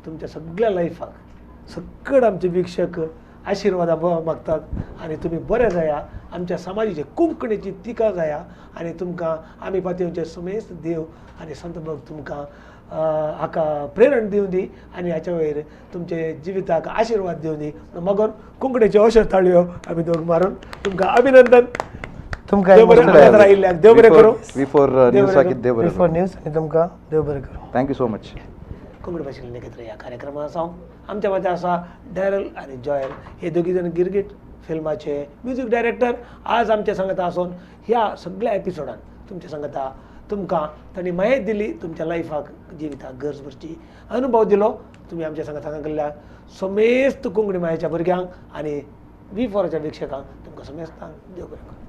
तुमच्या सगळ्या लायफाक सगळे आमचे वीक्षक आशिर्वादा मागतात आनी तुमी बरे जाया, आमच्या समाजाची कोंकणीची तिका जाया आनी तुमकां आमी पातयेवचे समेस्त देव आनी संत भक्त तुमकां हाका प्रेरण दिवं दी आनी हाच्या वयर तुमचे जिविताक आशिर्वाद दिवं दी. मगोन कोंकणीच्यो अश्यो ताळयो आमी दोग मारून तुमकां अभिनंदन. तुमकां देव बरें देव बरें करूं. बिफोर न्यूज आनी तुमकां देव बरें करूं. Thank you so much. Konkani भाशेंतलें नेकेत्र ह्या कार्यक्रमांत हांव आमच्या मदें आसा डॅरल आनी जॉयल हे दोगी जाण गिरगीट फिल्माचे म्युजीक डायरेक्टर आज आमच्या सांगाता आसून ह्या सगळ्या एपिसोडान तुमच्या सांगाता तुमकां तांणी माहिती दिली, तुमच्या लायफाक जिविताक गरज भरची अनुभव दिलो. तुमी आमच्या सांगाता हांगा गेल्ल्या समेस्त कोंकणी मायेच्या भुरग्यांक आनी वी फोराच्या वीक्षकांक तुमकां समेस्तांक देव बरें करूं.